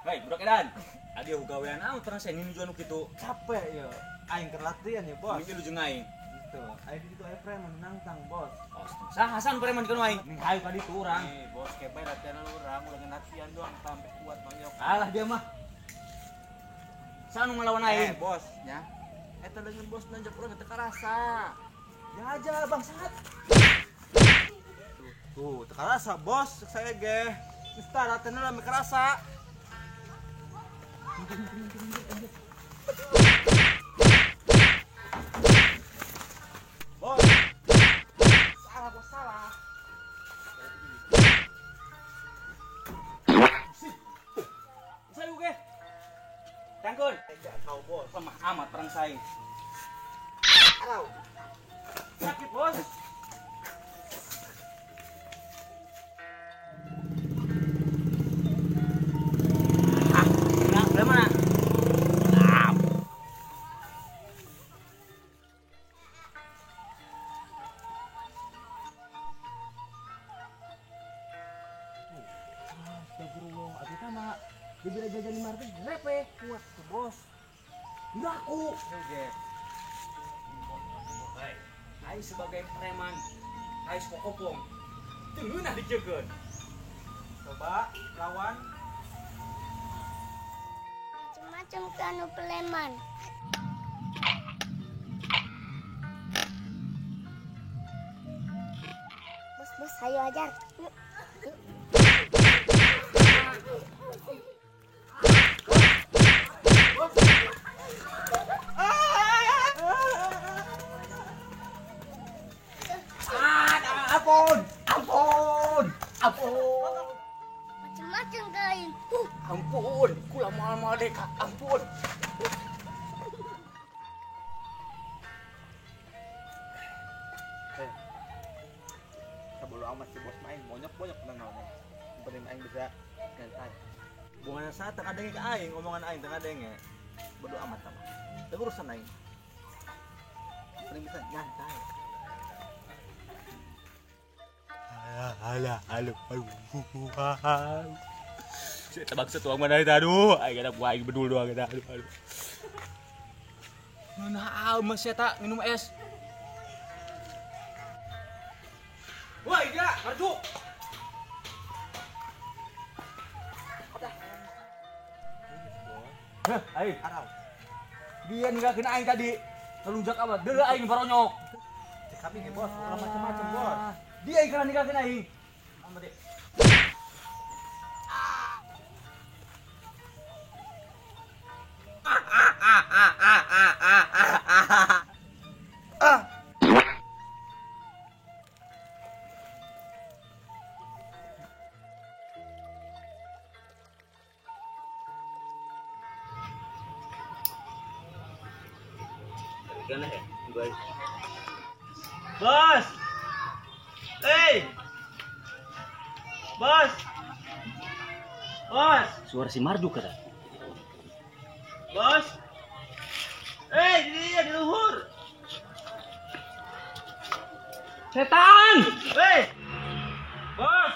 Hei, budak edan. Adi gawean amat pernah saya nuju anu kitu. Capek ya. Aing keur latihan ya, Bos. Mungkin lu jeung aing. Gitu. Aing di ditu aya preman nangtang, Bos. Oh, sah Hasan preman dikeun aing. Ning hayu ka ditu urang. Nih, Bos, kebae latihan urang, ulah latihan doang sampai kuat manyok. Alah dia mah. Sah nu ngelawan aing. Bos, nya. Eta leungeun bos nanjak urang teu karasa. Ya aja bangsat. Tuh, teu karasa, Bos, saya ge. Geus tah latihan lah kerasa. Bos. Salah, Bos, salah. Saya oke. Tangkun. Tidak kau, Bos. Lemah amat perang saing. Arau. Sakit, Bos. Ah, nah, udah mana? Ah. Astagfirullah, atuh mah diberi jajan 500 repe kuat tuh, Bos. Ngaku. Oke. Aing sebagai preman, aing suka kopong. Teu ngeunah dijeukeun. Coba lawan. Macam-macam kanu preman. Bos, bos, ayo ajar. Yuk. Yuk. Ampun, ampun, ampun. Macam-macam kain. Ampun, kula moal-moal dek, ampun. Sebelum amat si bos main, bonyok-bonyok tenang naon. Penting aing bisa nyantai. Bukan saat tengah denge ke aing, omongan aing tengah denge. Bodo amat sama. Teu urusan aing. Penting bisa nyantai. Alah, halo, aduh. Saya maksud tuang mana itu, aduh. Aing ada buah aing bedul doang kita, aduh, aduh. Nah, mas saya tak minum es. Wah, iya, marjuk. Hah, aing. Dia ninggalkeun aing tadi. Ngelunjak amat, deuleu aing baronyok. Cek kami ge, Bos, ulah macam-macam, Bos. Dia ikan ninggalkeun aing. Amat deh. Bos. Hey. Bos. Bos. Suara si Mardu kata. Bos. Hey, dia di luhur. Setan. Hey. Bos.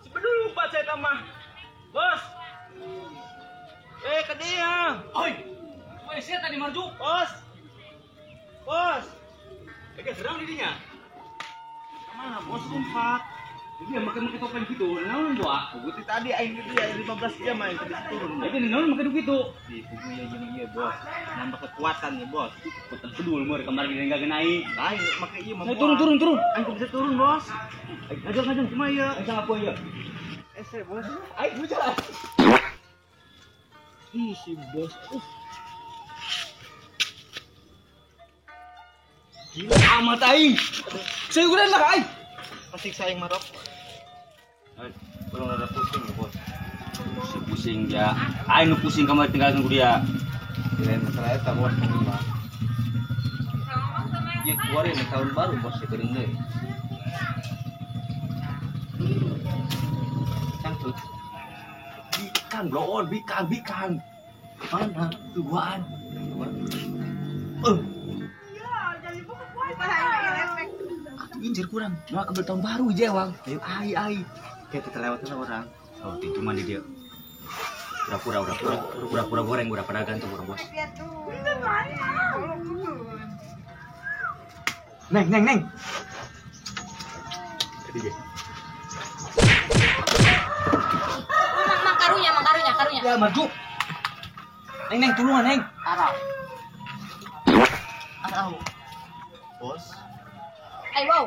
Si bedul lupa setan mah. Bos. Ke dia. Oi. Woi, setan di Mardu. Bos. Bos. Gerang dirinya. Mana bos lompat. Dia makan-makan topeng gitu. Naon doa? Guti tadi aing di dia 15 jam aing tadi turun. Jadi naon makan gitu. Di kubu ya jeung ieu bos. Nambah kekuatan nih bos. Kekuatan bedul meur kamari dia enggak genai. Lain make ieu mah. Turun turun turun. Aing bisa turun bos. Aing ngajeng kumaha ieu? Aing sangat ieu. Ese bos. Aing hujan. Ih si bos. Gila amat aing. Saya lah aing. Pasti saing marok. Belum ada pusing ya, bos. Pusing ya. Aing nu pusing kamari tinggalkeun ku dia. Kirain masalah eta bos mah. Ieu keluarin tahun baru bos keuring deui. Cangcut. Bikan bloon, bikan, bikan. Mana duaan? Injir kurang, mau ke tahun baru jewang. Ayo ai ai. Kayak kita lewat orang. Oh, itu mandi dia. Pura-pura pura-pura goreng udah pada gantung orang bos. Neng neng neng. Mang karunya, mang karunya, karunya. Ya maju. Neng neng tulungan neng. Arau. Arau. Bos. Ayo wow.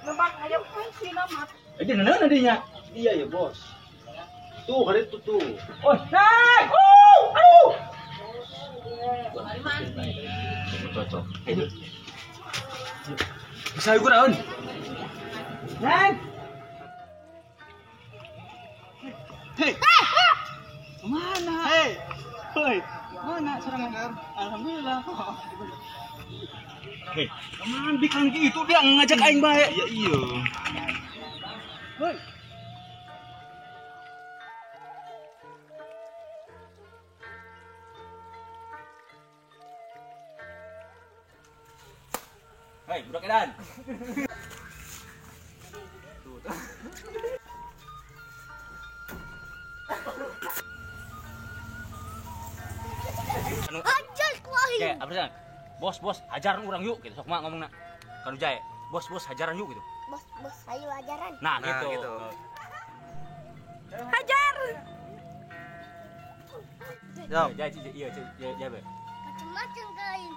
Lembang ayo sih nama. Ini nana adanya. Iya ya bos. Tuh kali itu tuh. Oh, neng. Oh, aduh. Cocok. Bisa ikut aun. Neng. Hei. Mana? Hei. Hei. Mana serangan? Alhamdulillah. Hei, kemana bikin gitu dia ngajak aing bae. Iya iya. Hei. Hei, budak edan. Tuh. Hajar ku aing. Kayak apa sih? Bos, bos, hajaran urang yuk gitu. Sok mah ngomongna. Kanu jae. Bos, bos, hajaran yuk gitu. Bos, bos, ayo hajaran. Nah, gitu. Hajar. Ya, jae, iya, iya, be. Macam-macam kain.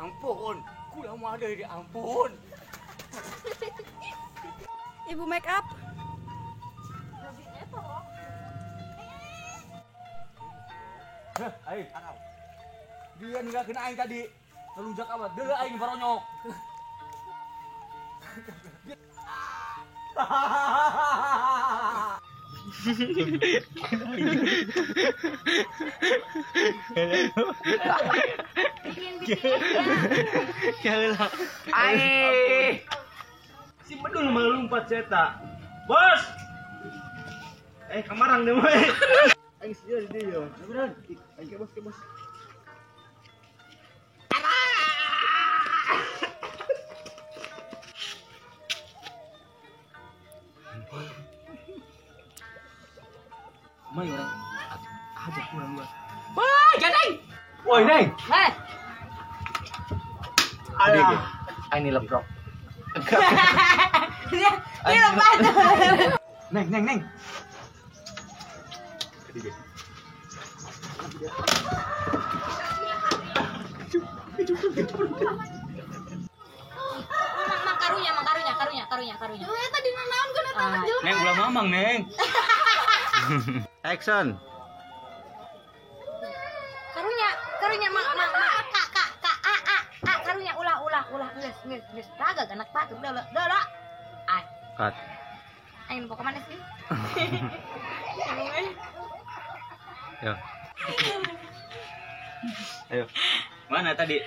Ampun, kula mah ada di ampun. Ibu make up. Heh, aing. Dia ninggalkeun aing tadi. Ngelunjak amat. Deuleu aing baronyok. Ai. Si bedul melompat ceta. Bos. Kamarang deh mah. Aing sia di dieu. Beneran. Aing ke bos ke bos. Mai orang aja kurang gua. Wah, jangan. Woi, Neng. Hei. Alah, ini lebrok. Dia lepas. Neng, neng, neng. Mang karunya, mang karunya, karunya, karunya, karunya. Lu tadi nanaon kana tangan jelema. Neng ulah mamang, Neng. Action. Karunya, karunya mak mak mak kak kak kak a a a karunya ulah ulah ulah geus geus geus raga anak batur deuleu deuleu. Ay. Cut. Aing mau kemana sih? Yo. Ayo. Mana tadi?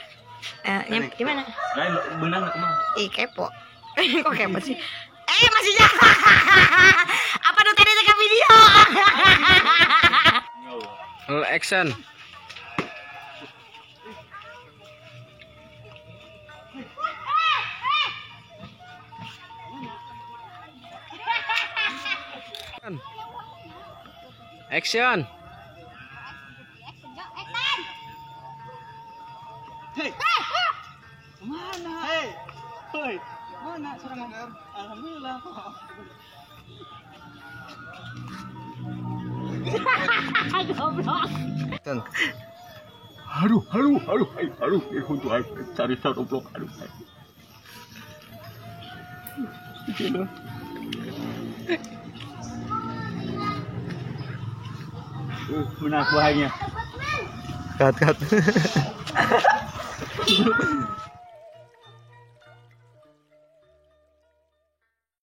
Gimana? Lain benang kumaha? Ih, kepo. Kok kepo sih? Masih jalan. Apa tuh tadi teka video? Action. Action. Hei. Mana? Hei. Hei. Mana serangan? Alhamdulillah. Goblok. Aduh, aduh, aduh, aduh, untuk cari satu blok, aduh. Menang buahnya. Cut, cut.